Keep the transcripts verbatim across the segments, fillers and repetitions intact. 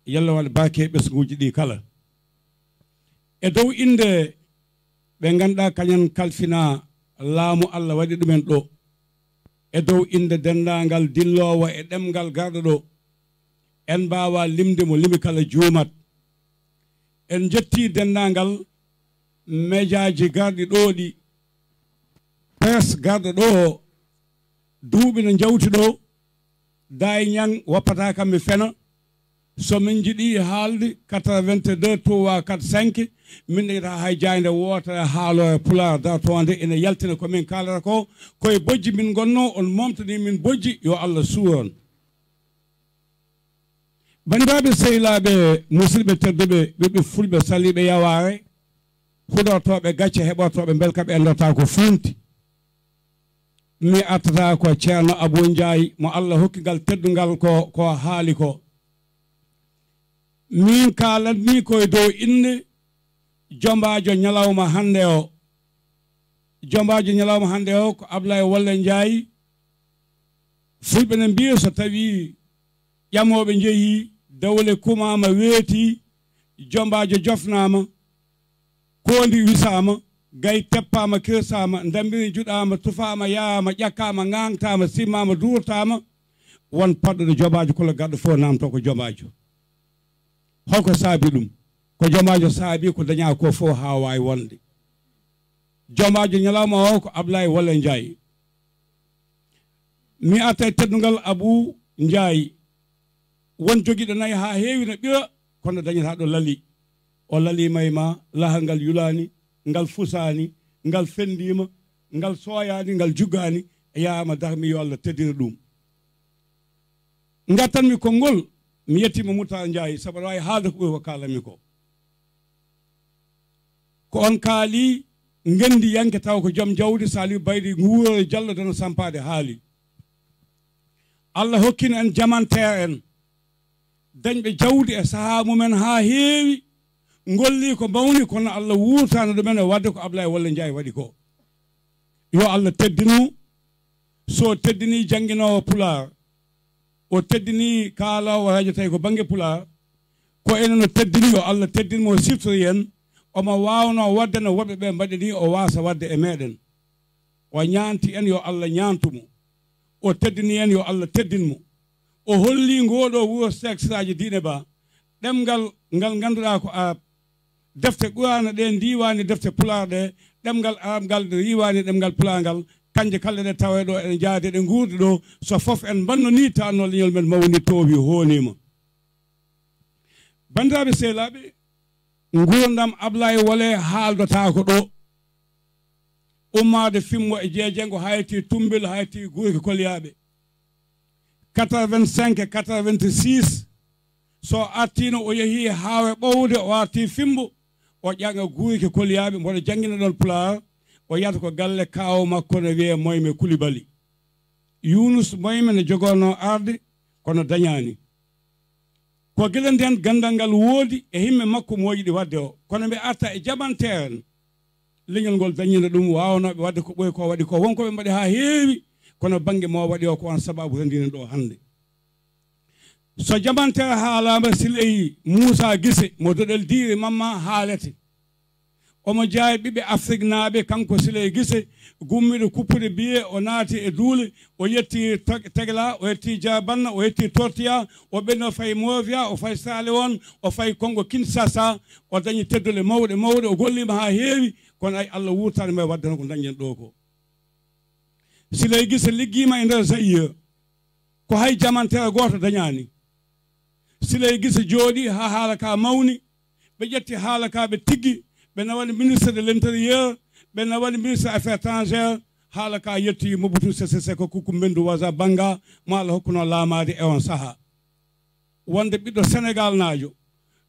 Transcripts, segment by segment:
Yalla waɗ baake ɓesnguuji ɗi kala. E dow innde ɓe ngannduɗaa kañum kalfina laamu Allah waɗi ɗumen ɗo. E dow innde denndaangal dilloowo e ɗemngal garɗo ɗo. En mbaawaa limde mo limi kala juumat. En njettii denndaangal mejaaji garɗi ɗo ɗi. Presse garɗo ɗo o. Duuɓi no njawti ɗo. Daay Ñaŋ woppata kam mi fena. So min njiɗi haalde quatre-vingt-deux trois quatre cinq, min ɗeɗa hay jaaynde wootere haalooɓe Pulaar dartoonde ina yaltina ko min kaalata ko, koye bojji min ngonno, on momtani min bojji, yo Allah suur on. Banndiraaɓe sehilaaɓe, musidɓe tedduɓe, ɓiɓɓe fulɓe saliiɓe yawaare, huɗortooɓe gacce, heɓortooɓe mbelka ɓe ndotta ko funti. Mi artata ko Ceerno Abuu Njaay mo Allah hokki ngal teddungal ko, ko haali ko. Min kaalatmi ko e dow innde jombaajo ñalawma hannde o. Jombaajo ñalawma hannde o ko Ablaye Wolle Njaay. Fulɓe ne mbiya so tawii ƴamooɓe njehii, dawle kumaama weetii, jombaajo jofnaama, koondi wisaama, gay teppaama, kirsaama, ndammbiri juɗaama, tufaama, yaama, ƴakkaama, ŋaaŋtaama, simmaama, duurtaama, won paɗɗuɗo jombaajo kolo garɗo fof naamto ko jombaajo. Holko saabi ɗum? Ko jombaajo saabi ko dañaa ko fof haa waawi wonde. Jombaajo ñalawma o ko Ablaye Wolle Njaay. Mi arta e teddungal Abuu Njaay. Won jogiiɗo nayi haa heewi no ɓira, kono dañataa ɗo lali. O laliima e ma, lahal ngal yulaani, ngal fusaani, ngal fenndiima, ngal sooyaani, ngal juggaani, e yaama darmi yo Allah teddina ɗum. Ngattanmi konngol, mi yettiima Mutaar Njaay, sabu aɗa waawi haalde ko ɓuri ko kaalanmi ko. Ko on kaali ngenndi yanke taw ko joom jawdi Saliou Baydi Nguurooje Jallo dano sampaade haali. Allah hokkino en jamanteer en, dañɓe jawdi e sahaa mumen haa heewi, ngolli ko mawni, kono Allah wuurtaano ɗumen e waɗde ko Ablaye Wolle Njaay waɗi ko. Yo Allah teddin mo, so teddini jannginoowo Pulaar, o teddini kaaloowo rajo tawi ko bannge Pulaar, ko enen o teddini, yo Allah teddin mo, o siftori en, omo waawnoo waɗde no woɓɓe ɓe mbaɗi ni, o waasa waɗde e meɗen. O ñaanti en, yo Allah ñaantu mo. O teddini en, yo Allah teddin mo. O holli ngoo ɗoo wuro Seek Siraaji Diine Ba, ɗemngal ngal ngannduɗaa ko Arab. Defte Quraana ɗe ndiiwaani defte Pulaar ɗe, ɗemngal Arab ngal ɗe riiwaani ɗemngal Pulaar ngal, kanje kala ɗe tawee ɗo eɗe njaadi, eɗe nguurdi ɗo, so fof en mbannonii taanno leñol men mawni toowi hooniima. Banndiraaɓe sehilaaɓe, nguurndam Ablaye Wolle haaldotaako ɗo. Ummaade Fimmo e Jeejengo, hayti Tummbel, hayti Gurki Kolyaaɓe. Quatre-vingt-cinq e quatre-vingt-six, so artiino o yehii Haawe Ɓowde, o artii Fimbo, o ƴaŋa Gurki Kolyaaɓe, mboɗo janngina ɗoon Pulaar, o yahata ko galle kaaw makko no wiyee Moyme Kulibali. Yuunus Moyme no jogoonoo arde, kono dañaani. Ko gila ndeen ganndal ngal woodi e himme makko mo o yiɗi waɗde o. Kono mbe arta e jamanteere, leñol ngol dañiino ɗum, waawanooɓe waɗde ko ɓuri ko waɗi ko. Won ko ɓe mbaɗi haa heewi, kono bannge mo o waɗi o ko oon sabaabu renndini ɗo hannde. So jamanteere haalaama, Siley Muusaa Gise mo Doɗel Diiri Mamma haalete. Omo jeyaa e ɓiɓɓe Afriknaaɓe, kanko Siley Gise, gummiiɗo kuppude biye, o naati e duule, o yetti Teg-, Tegla, o yetti Jaabanna, o yetti Tortiya, o ɓenni o fayi Monrovia, o fayi Sierra Leone, o fayi Congo Kinshasa, o dañi teddule mawɗe, mawɗe, o golliima haa heewi, kono ay Allah wuurtaani mo e waɗde hono ko dañɗen ɗo ko. Siley Gise liggiima e nder Zaïre, ko hay jamanteere gooto dañaani. Siley Gise jooɗii haa haala ka mawni, ɓe ƴetti haala ka ɓe tiggi, ɓe nawani ministre de l'intérieur, ɓe nawani ministre affaires étrangères, haala ka yetti Mobutu Sese Seko Kuku Mbendu Waza Banga, mo Allah hokkuno laamaade e on saha. Wonde ɓiɗɗo Senegal naajo,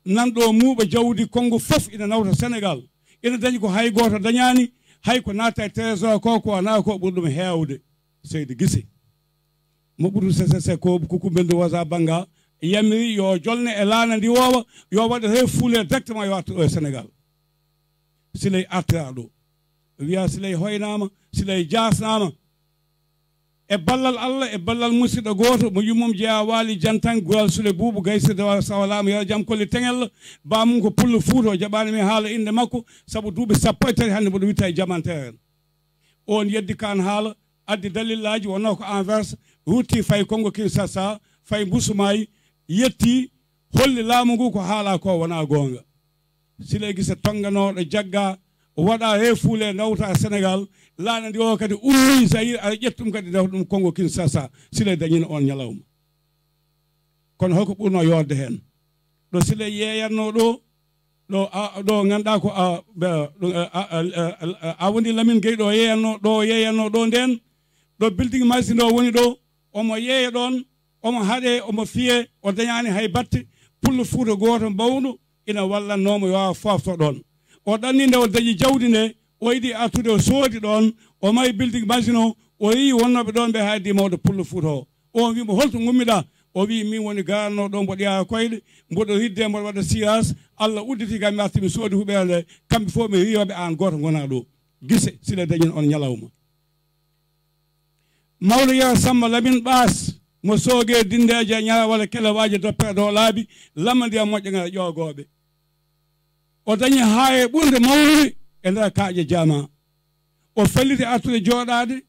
nan ɗo muuɓa jawdi Kongo fof ina nawta Senegal, ina dañi ko hay gooto dañaani, hay ko naata e trésor ko, ko wona ko ɓuri ɗum heewde. Seydi Gise. Mobutu Sese Seko Kuku Mbendu Waza Banga, Yamiri yo jolne e laana ndi woowa, yo waɗe refoulé directement, yo artu ɗo e Sénégal. Siley artira ɗo. Wiya Siley hoynaama, Siley jaasnaama. E ballal Allah, e ballal musidɗo gooto mo yummum jeyaa Waali Jantan, Gural Sule Buubu, Gaysirde Wala Sawa Laamu, Yero Jam Kolli Teŋel, baamum ko Pullo Fuuta, o jaɓaani mi haala innde makko, sabu duuɓi sappo e tati hannde mboɗo witta e jamanteere en. On yeddi kaan haala, addi dalillaaji, wonnoo ko Anvers, rutti fay Kongo Kinshasa, fay Mbusumaayi, yetti, holli laamu ngu ko haalaa ko wonaa goonga. Siley Gise tonnganooɗo jaggaa, o waɗa refoulé, nawta Senegaal, laana ndi o kadi ummii Zaïre, ara ƴettum kadi, nawta ɗum Kongo Kinshasa. Siley dañino on ñalawma. Kono holko ɓurnoo yoorde heen? Ɗo Siley yeeyatnoo ɗo, ɗo a, ɗo ngannduɗaa ko a, ɓe, ɗum, a, a, a, a, a woni Lamine Gueye ɗo yeeyatnoo, ɗo yeeyatnoo ɗo ndeen, ɗo building majji ɗo woni ɗo, omo yeeya ɗoon, omo haɗe, omo fiye, o dañaani hay batte, Pullo Fuuta gooto mawɗo ina wallatnoo mo yo a foofto ɗoon. O ɗanni nde o dañi jawdi nde, o yiɗi artude o soodi ɗoon, o mahi building majji no, o yeeyi wonnooɓe ɗoon ɓe haaydi mawɗo Pullo Fuuta o. O wi mo, "Holto ngummiɗaa?" O wi, "Min woni garanoo ɗo, mboɗo yaha koyɗe, mboɗo ridde, mboɗo waɗa siyaas. Allah udditi kam, mi arti mi soodi huɓeere nde. Kamɓe fof mi riyooɓe, aan gooto ngonaa ɗo." Gise, Sile dañin on ñalawma. Mawɗo Yero Samba Lamin Ɓaas, mo soogee dindeeje e ñara walla kelewaaji doppere dow laabi, lamma ndiyam moƴƴa ngara ƴoogooɓe. O dañi haa e ɓurde mawnude e nder kaaƴe jamaa. O felliti artude jooɗaade,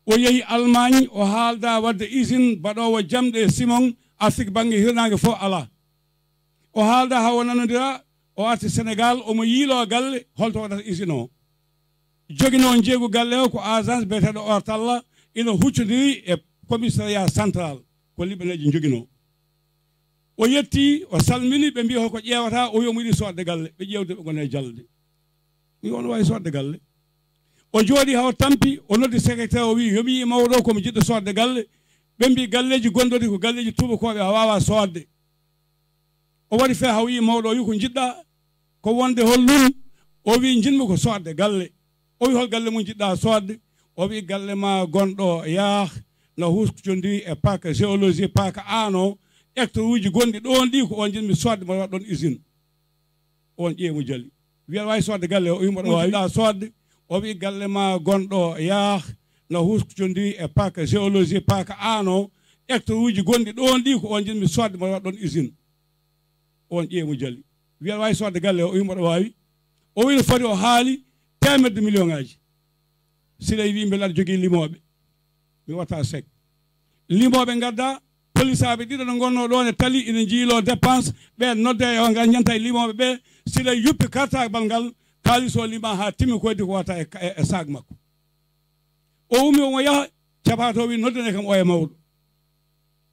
o yehi Almaañ, o haalda waɗde usine baɗoowo jamɗe e simon, Afrik bannge hirnaange fof alaa. O haalda haa o nanondira, o arti Senegaal, omo yiiloo galle, holto waɗata usine o. Joginoo njeeygu galle o ko agence biyeteeɗo Ortalla, ina huccondiri e commissariat central, ko libaneejo joginoo. O yetti, o salmini, ɓe mbi hoko ƴeewata, o wi omo yiɗi soodde galle, ɓe ƴeewde ɓe ngona e jalde. Mi on waawi soodde galle. O jooɗi haa o tampi, o noddi secrétaire, o wi, "Yo mi yiy mawɗo o, ko mi jiɗɗo soodde galle." Ɓe mbi, "Galleeji gonɗoɗi ko galleeji tuubakooɓe, a waawaa soodde." O waɗi fee haa o yiy mawɗo o, wi, "Ko njiɗɗaa?" Ko wonde hol ɗum? O wi, "Njiɗmi ko soodde galle." O wi, "Hol galle mum njiɗɗaa soodde?" O wi, "Galle ma gonɗo yaah, no huccondiri e parc géologie, parc ano, hectare uji gonɗi ɗoon ɗi ko on njiɗmi soodde, mboɗo waɗa ɗoon usine." On ƴeewi mo jali. Wi, "Aɗa waawi soodde galle o?" O wi, "Mboɗo waawi." "Njiɗɗaa soodde?" O wi, "Galle ma gonɗo yaah, no huccondiri e parc géologie, parc ano, hectare uji gonɗi ɗoon ɗi ko on njiɗmi soodde, mboɗo waɗa ɗoon usine." On ƴeewi mo jali. Wi, "Aɗa waawi soodde galle o?" O wi, "Mboɗo waawi." O wi no foti, o haali teemedde million ŋaaji. Siley wi, "Mbele aɗa jogii limooɓe?" Mi watta sek. Limooɓe ngadda, polisaaɓe ɗiɗo no ngonnoo ɗoon e tali, ina njiiloo dépense, ɓe nodda e o ngal ñanta e limooɓe ɓe. Siley yuppi kartaabal ngal, kaalis o lima haa timmi, ko heddi ko watta e, e, e saak makko. O ummi omo yaha, capaato o wi, "Noddane kam oya mawɗo."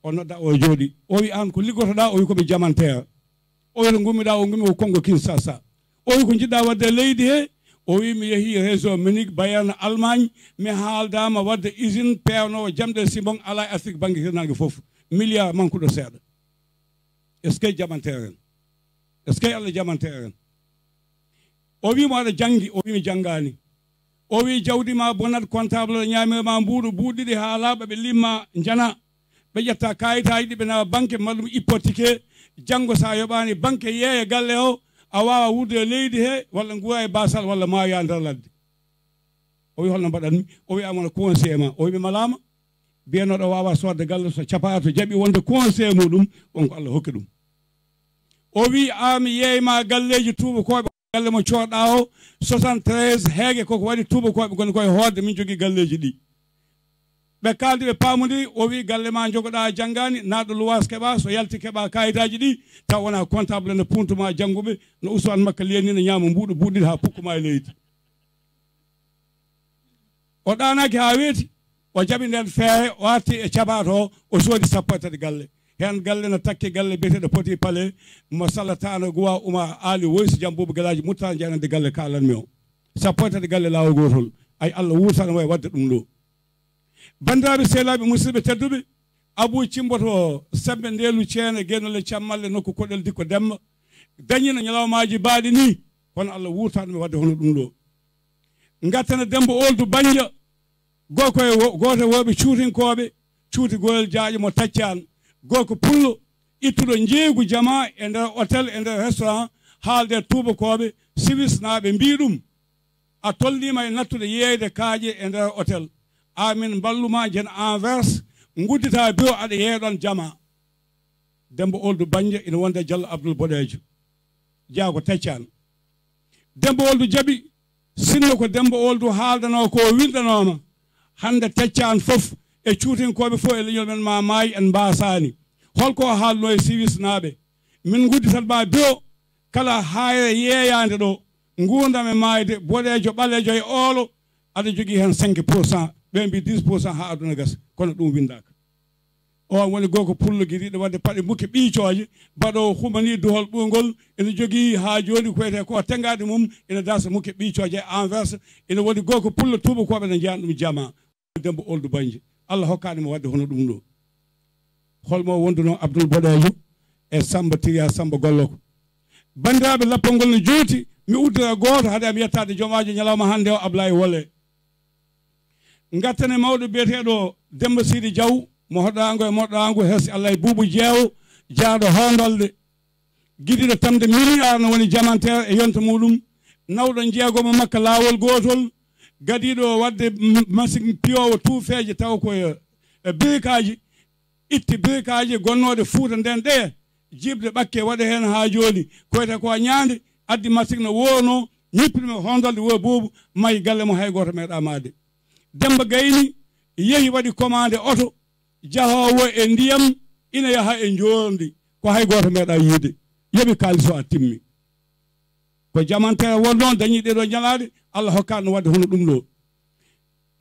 O nodda, o jooɗi. O wi, "Aan ko liggotoɗaa?" O wi, "Ko mi jamanteer." O wi, "To ngummiɗaa?" O ngummi, "Ko Kongo Kinshasa." O wi, "Ko njiɗɗaa waɗde e leydi he?" O wi, "Mi yehii région Munich, Bayern, Allemagne, mi haaldaama waɗde usine peewnoowo jamɗe e simon alaa e Afrik bannge hirnaange fof. Milliard mankuɗo seeɗa." Est-ce que jamanteer en? Est-ce que Allah jamanteer en? O wi mo, "Aɗa janngi?" O wi, "Mi janngaani." O wi, "Jawdi ma bonat, comptable o ñaamir ma mbuuɗu, buuɗi ɗiɗi haa laaɓa, ɓe limma njana. Ɓe ƴetta kaayitaaji ɗi, ɓe nawa banque, ɓe mbaɗa ɗum hypothique. Janngo so a yoɓaani banque yeeya galle o, a waawa wuurde e leydi he, walla nguura e baasal, walla maayoya nder ladde." O wi, "Holno mbaɗanmi?" O wi, "Aan wona conseiller ma." O wi, "Mi malaama." Biyanooɗo waawa soodde galle, so capaato jaɓi wonde conseiller muɗum, on ko Allah hokki ɗum. O wi, "Aa, mi yeeyma galleeji tuubakooɓe, galle mo cooɗɗaa o, soixante-treize heege, koko waɗi tuubakooɓe ngoni koye hoorde, min jogii galleeji ɗi." Ɓe kaaldi, ɓe paamondiri, o wi, "Galle ma jogoɗaa a janngaani, naatɗo luwaas keɓaa, so yalti keɓaa kaayitaaji ɗi, taw wonaa comptable ne puuntuma jannguɓe, no Usmaan Makka Liye ni, ne ñaama mbuuɗu buuɗi haa pukkuma e leydi." O ɗaanaaki haa weeti, o jaɓi ndeen feere, o arti e cabato o, o soodi sappo e tati galle. Heen galle no takki galle biyeteeɗo Poti Pale, mo Salla Taana Guwa Uma Aali Woysi Jam Buubu Gelaaji Mutta Njaanande galle kaalanmi o. Sappo e tati galle laawol gootol. Ay, Allah wuurtano mo e waɗde ɗum ɗo. Banndiraaɓe, sehilaaɓe, musidɓe tedduɓe, Abuu Cimboto Sembe Ndeelu Ceene Genole Cammalle nokku Koɗel Dikko Demba dañino ñalawmaaji baaɗi nii, kono Allah wuurtano mi waɗde hono ɗum ɗo. Ngattana Demba Oldu Bannja, gorko e wo-, gooto e worɓe cuutinkooɓe, cuuti Goyel Jaaƴo mo Taccaan, gorko pullo, ittuɗo njeeygu jamaa e nder hôtel, e nder restaurant, haalde tuubakooɓe, siwisnaaɓe, mbii ɗum, a tolniima e nattude yeeyde kaaƴe e nder hôtel. Amin mballu ma jen Anvers, ngudditaa biro aɗa yeeya ɗoon jamaa. Demmba Ouldu Bannje ina wonde Jallo Abdul Boɗeejo. Jeyaa ko Teccaan. Demmba Ouldu jaɓi, sinno ko Demmba Ouldu haaldanoo ko winndanooma. Hannde Teccaan fof e Cuutinkooɓe fof e leñol men ma maayi en mbaasaani. Hol ko o haalnoo e siwisnaaɓe? Min ngudditat ma biro kala haayre yeeyaande ɗo, nguurndam e maayde, boɗeejo, ɓaleejo e oolo, aɗa jogii heen cinq pour cent, ɓe mbii dix pour cent haa aduna gasa, kono ɗum winndaaka. O woni gorko pullo gidiiɗo waɗde paɗe mukke ɓiicooje, baɗoowo humanii duhol ɓurngol, ene jogii haa jooni ko wiyetee ko tenngaade mum, ene darsa mukke ɓiicooje e Anvers, ene woni gorko pullo tuubakooɓe ne njeyani ɗum jamaa. Demmba Ouldu Bannje, Allah hokkaani mo waɗde hono ɗum ɗo. Hol mo wondunoo Abdul Boɗeejo e Sammba Tiriya Sammba Gollo ko? Banndiraaɓe, lappol ngol no juuti, mi uddira gooto hade am yettaade jomaajo ñalawma hannde o, Ablaye Wole. Ngattane mawɗo biyeteeɗo Demmba Siidi Jaw, mo hoɗaango e moɗaango, hersi Allah e buubu jeewo, jaaɗo hoondolde. Gidiiɗo tamde miliyaar no woni jamanteer e yonta muɗum, nawɗo jeegomo makka laawol gootol, gadiiɗo waɗde m-, masiŋ piyoowo tuufeeje tawa ko e, e birikaaji, itti birikaaji gonnooɗe Fuuta nden ɗe, jiiɓde ɓakke waɗa heen haa jooni, ko wiyetee ko ñaande, addi masiŋ no woornoo, ñippinoo hoondolde wuro boobu, mahi galle mo hay gooto meeɗaa maayde. Demmba Gayni yehi waɗi commandé oto, jahoowo e ndiyam, ina yaha e njoorndi, ko hay gooto meeɗaa yiide. Yoɓi kaalis o a timmi. Ko jamanteer wonnoo, dañi ɗee ɗoo ñalaaɗe, Allah hokkaani waɗde hono ɗum ɗoo.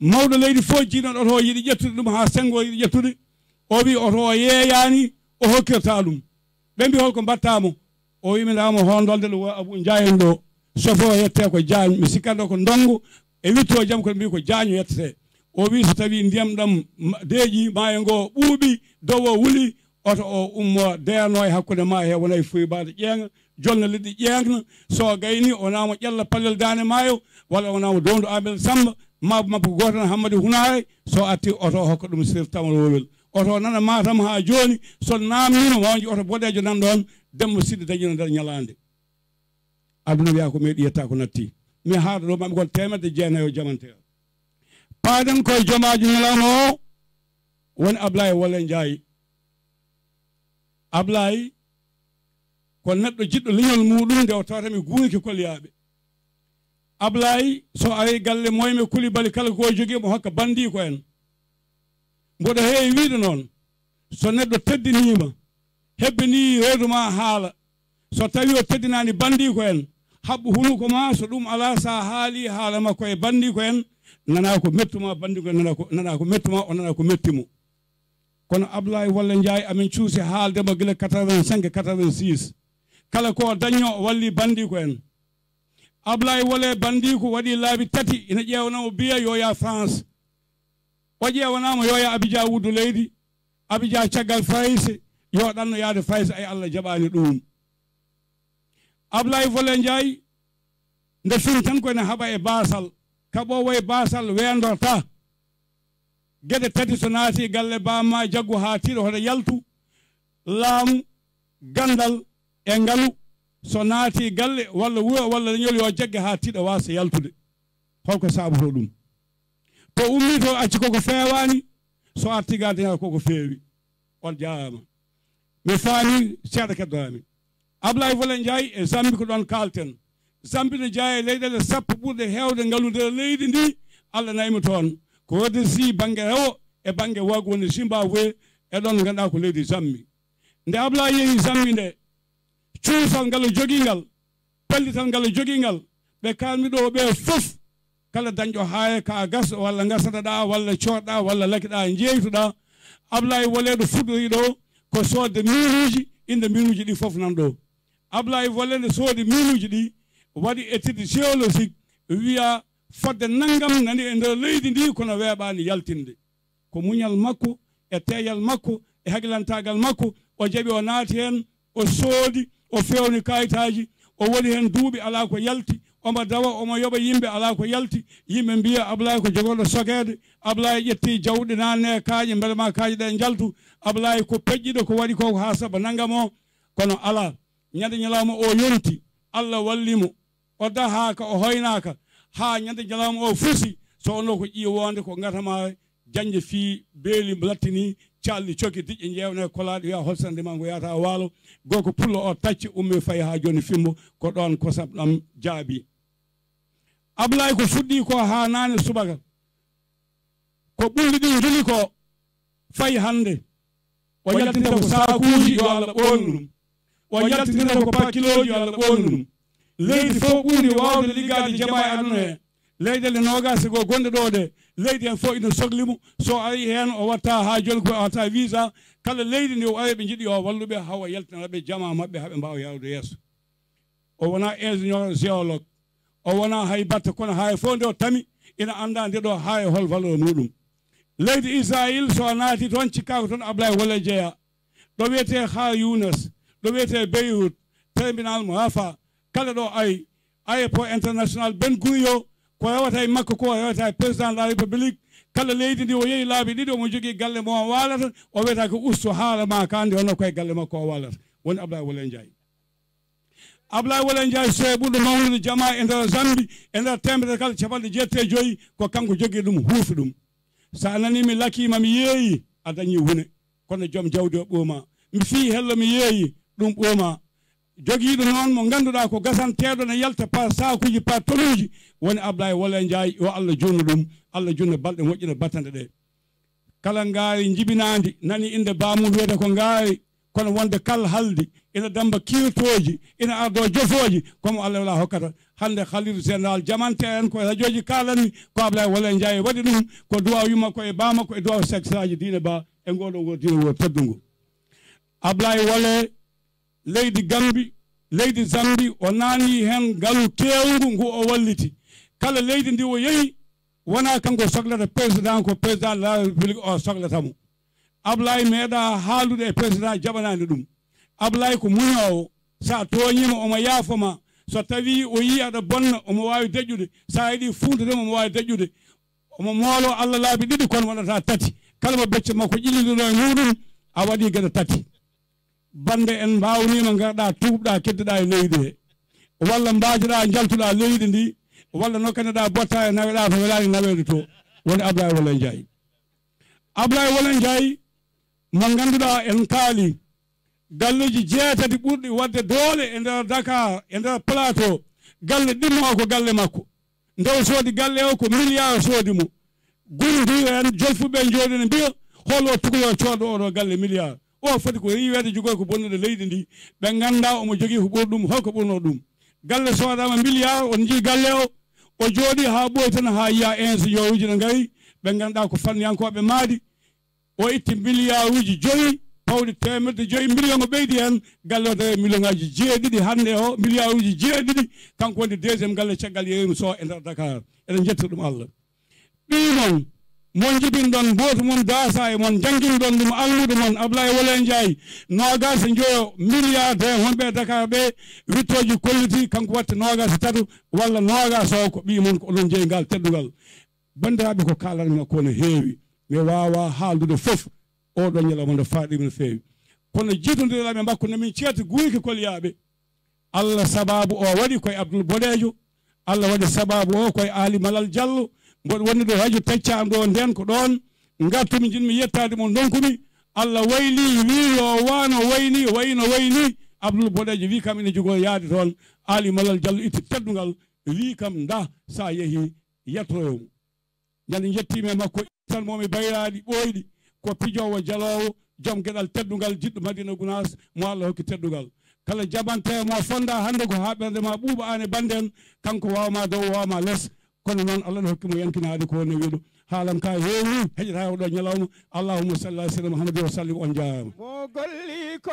Mawɗo leydi fof jiiɗno oto o yiɗi ƴettude ɗum haa senngo o yiɗi ƴettude. O wi oto o yeeyaani, o hokkirtaa ɗum. Ɓe mbi hol ko mbaɗtaa mo? O wi mi ndaa mo hoondolde ɗo wuro Abuu Njaay en ɗo. Sofo o yettee ko Jaañ, mi sikkanno ko Ndonngo e witto jam kono mbi ko Jaañ o yettetee. O wi so tawii ndiyam ɗam ma-, deeƴi, maayo ngo ɓuuɓi, dow o wuli, oto o ummo deeno e hakkunde maayo he wona e fuybaade ƴeeŋa, jolna liɗɗi ƴeeŋna, so gayni o naamo ƴella pallel daande maayo, walla o naamo downdu Aamel Sammba, maabu makko gooto tan Hammadi Hunaare, so atti oto o hokka ɗum sir tamarowel. Oto o nana Matam haa jooni, so naamniino ma wonji oto boɗeejo nan ɗoon, Demmba Siidi dañino nder ñalaande. Aduna wiya ko meeɗi yetta ko natti. Mi haala ɗo maɓɓe ngon teemedde jeenayo jamanteer. Paaɗen koye jomaajo ñalawma o, woni Ablaye Wole Njaay. Ablaye ko neɗɗo jiɗɗo leñol muɗum nde o tawata mi guuriki kolyaaɓe. Ablaye so ari galle Moyme Kulibali kala ko o jogii mo hokka banndiiko en. Mboɗo heewi wiide noon, so neɗɗo teddiniima, hebbinii reedu ma haala, so tawii o teddinaani banndiiko en, haɓɓu hunuko ma, so ɗum alaa, so a haalii haala makko e banndiiko en, nanaa ko mettu ma, banndiiko en nanaa ko, nanaa ko mettu ma, o nanaa ko metti mo. Kono Ablaye Wole Njaay, amin cuusi haalde mo gila quatre-vingt-cinq, quatre-vingt-six. Kala ko o dañnoo, o wallii banndiiko en. Ablaye Wole banndiiko waɗi laabi tati, ina ƴeewanoo mo biya yo yaa France. O ƴeewanaama yo yaa Abidjan wuddu leydi, Abidjan caggal Farayse, yo ɗanno yaade Farayse, ay Allah jaɓaani ɗum. Ablaye Wole Njaay, nde fin tan ko ene haɓa e baasal, kaɓoowo e baasal weendorta. Geɗe tati so naati galle baamma jaggu haa tiiɗo hoto yaltu, laamu, ganndal e ngalu, so naati galle walla wuro walla leñol yo jagge haa tiiɗo waasa yaltude. Holko saabotoo ɗum? To ummii to acci koko feewaani, so arti ga dañata koko feewi. On jaaraama. Mi faami seeɗa keddoraami. Ablaye Wole Njaay e Zambi ko ɗoon kaalten. Zambi no jeyaa e leyɗeele sappo ɓurɗe heewde ngalu nder leydi ndi, Allah nayi mo toon. Ko Rhodesie bannge rewo e bannge worgo woni Zimbabwe e ɗoon ngannduɗaa ko leydi Zambi. Nde Ablaye yehi Zambi nde, cuusal ngal o jogii ngal, pellital ngal o jogii ngal, ɓe kaalmi ɗo ɓe fof, kala dañɗo haaya ka gas walla ngasataɗaa walla coodɗaa walla lakiɗaa njeeytuɗaa, Ablaye Wole ɗo fuɗɗori ɗo ko soodde miinuuji, innde miinuuji ɗi fof nan ɗo. Ablaye Wole nde soodi miinuuji ɗi, waɗi étude géologique, wiya fodde nanngam nani e nder leydi ndi kono weeɓaani yaltinde. Ko muñal makko e teeyal makko e hakkilantaagal makko, o jaɓi, o naati heen, o soodi, o feewni kayitaaji, o woni heen duuɓi alaa ko yalti, Omo dawa, omo yoɓa yimɓe, alaa ko yalti. Yimɓe mbiya, "Ablaye ko jogorɗo sogeede. Ablaye ƴetti jawɗi naanne e kaaƴe, mbele ma kaaƴe ɗe njaltu." Ablaye ko peƴƴiɗo ko waɗi ko haa saba nannga mo. Kono alaa. Ñande ñalawma o yonti, Allah walli mo. O dahaaka, o hoynaaka. Haa ñande ñalawma o fusi, so wonno ko ƴiiwoonde, ko ngatama, jannje fii beeli lattini, calli coki, diƴƴe njeewna e kolaaɗe, wiya, "Hol sannde ma ngo yahata waalo?" Gorko pullo o tacci, ummi fayi haa jooni fimbo, ko ɗoon kosam ɗam jaabi. Ablaye ko fuɗɗi ko haa naane subaka. Ko ɓulli ɗin njuli ko fayi hannde. O yaltinta ko saakuuji, yo Allah ɓoornu ɗum. O yaltinta ko par kilooji, yo Allah ɓoornu ɗum. Leydi fof ɓurndi waawde liggaade jama e aduna he. Leyɗeele noogaas e goo gonɗe ɗo ɗe, leydi en fof ina sokli mo. So ari heen, o watta haa jooni ko o watta visa. Kala leydi ndi o ari, ɓe njiɗi o walluɓe, hawa yaltina ɓe jama maɓɓe, haa ɓe mbaawa yahrude yeeso. O wona ingénieur géologue. O wona hay batte, kono hay fof nde o tami, ina annda nde ɗo hay hol valeur muɗum. Leydi Israël, so a naati toon, cikkaako toon Ablaye Wole jeya. Ɗo wiyetee Khan Younis, ɗo wiyetee Beyrouth, tribunal mo Rafa, kala ɗo ay, aéroport international Ben Gurion, ko rewata e makko ko, rewata e président de la République. Kala leydi ndi o yehi laabi ɗiɗi, omo jogii galle mo o waalata, o wiyata ko ustu haala ma ka nde, hono koye galle makko o waalata. Woni Ablaye Wole Ndiaye. Ablaye Wole Ndiaye, so e ɓurɗo mawnude jama e nder Zambi, e nder teemedere kala capanɗe jeetati e joyi, ko kanko jogii ɗum, huufi ɗum. So a nanii mi lakiima, mi yeeyi, a dañii wune. Kono joom jawdi o ɓoomaa. Mi fii hello, mi yeeyi, ɗum ɓoomaa. Jogiiɗo noon mo ngannduɗaa ko gasanteeɗo ne yalta par saakuuji, par tonuuji, woni Ablaye Wole Ndiaye, yo Allah juutnu ɗum, Allah juutna balɗe, moƴƴina battane ɗe. Kala ngaari njibinaandi nani innde baamum wiyata ko ngaari, kono wonde kal haldi, ina dammba kirtooji, ina ardoo jofooji, ko mo Allah wela hokkata. Hannde Khalife Général jamante en ko e rajooji kaalanmi, ko Ablaye Wole Ndiaye waɗi ɗum, ko duwaaw yumma ko e baama ko e duwaaw seksaaji diine ba e ngoo ɗoo ngoo diine woo teddungo. Ablaye Wole, leydi Gambi, leydi Zambi, o naani heen ngalu keewngu ngu o walliti. Kala leydi ndi o yehi, wona kanko soklata président, ko président de la République o soklata mo. Ablaye meeɗa haaldude e président jaɓanaani ɗum. Ablaye ko muñoowo, so a tooñiima omo yaafo ma. So tawii o yii aɗa bonna, omo waawi deƴƴude. So a yiɗi fuuntude mo, omo waawi deƴƴude. Omo mooloo Allah laabi ɗiɗi, kono waɗata tati. Kala mo becce makko ƴilliduno e muuɗum, a waɗii geɗe tati. Bannde en mbaawniima, ngarɗaa tuubɗaa, keddiɗaa e leydi he. Walla mbaajoɗaa, njaltuɗaa leydi ndi, walla nokkaneɗaa botta e naweɗaa to welaani naweede to. Woni Ablaye Wole Ndiaye. Ablaye Wole Ndiaye, mo ngannduɗaa en kaali, galleeji jeetati ɓurɗi waɗde doole e nder Dakar, e nder Plateau, galle ɗimmo o ko galle makko. Nde o soodi galle o, ko milliard soodi mo. Gunndi en jolfuɓe njooɗi ne mbiya, "Hol o tukuloo coodo oɗo galle milliard?" O foti ko riiweede, jogoo ko bonnude leydi ndi. Ɓe ngannda omo jogii ko ɓuri ɗum, holko ɓurnoo ɗum. Galle soodaama milliard, on njii galle o, o jooɗi haa ɓooyi tan, haa yiya ingénieur uji ne ngari, ɓe ngannduɗaa ko fanniyankooɓe maadi. O itti milliard uji joyi, pawɗi teemedde joyi million, o ɓeydi heen, galle o dañi million ngaji jeeɗiɗi. Hannde o milliard uji jeeɗiɗi, kanko woni deuxième galle caggal Yeyrim Soh e nder Dakar. Eɗen njetti ɗum Allah. Ɓii mon, mon njibinɗon mbootu mum daasa e mon, njannginɗon ɗum almuudo mon, Ablaye Wole Ndiaye, noogaas e njoyo milliard de honɓe e Dakar ɓe, wittooji kolliti, kanko watti noogaas e tato walla noogaas o, ko ɓii mon, ko onon njeyi ngal teddungal. Banndiraaɓe, ko kaalanmi ko no heewi, mi waawaa haaldude fof. Oɗo ñalawma no faaɗi mi no feewi. Kono jiitondiraaɓe makko no min ceerti guyki kolyaaɓe. Allah sabaabu o waɗi koye Abdoul Boɗeejo. Allah waɗi sabaabu o koye Aali Malal Jallo. Mboɗo wondude radio Tecca am ɗo nden, ko ɗoon ngartumi, njiɗmi yettaade mo, ndonkumi. Allah wayli, wi yo waano wayni, wayno wayni. Abdoul Boɗeejo wi kam ina jogoo yaade toon. Aali Malal Jallo itti teddungal, wi kam nda sa yehi yettoyo mo. Ñande njettiimi e makko, tan momi bayraaɗi ɓooyɗi, ko pijoowo, jaloowo, joom geɗal teddungal, jiɗɗo Madina Gunaas, mo Allah hokki teddungal. Kala jaɓante mo fonda hannde ko haa ɓernde ma ɓuuɓa aan e bannden, kanko waawma dow, waawma les, kono noon Allah no hokki mo yankinaade ko woni wiɗo. Haalam ka heewi, heƴata o ɗo ñalawma. Allahumma salli ala sayyidina Muhammadin wa sallim, on jaaraama. Mo golli ko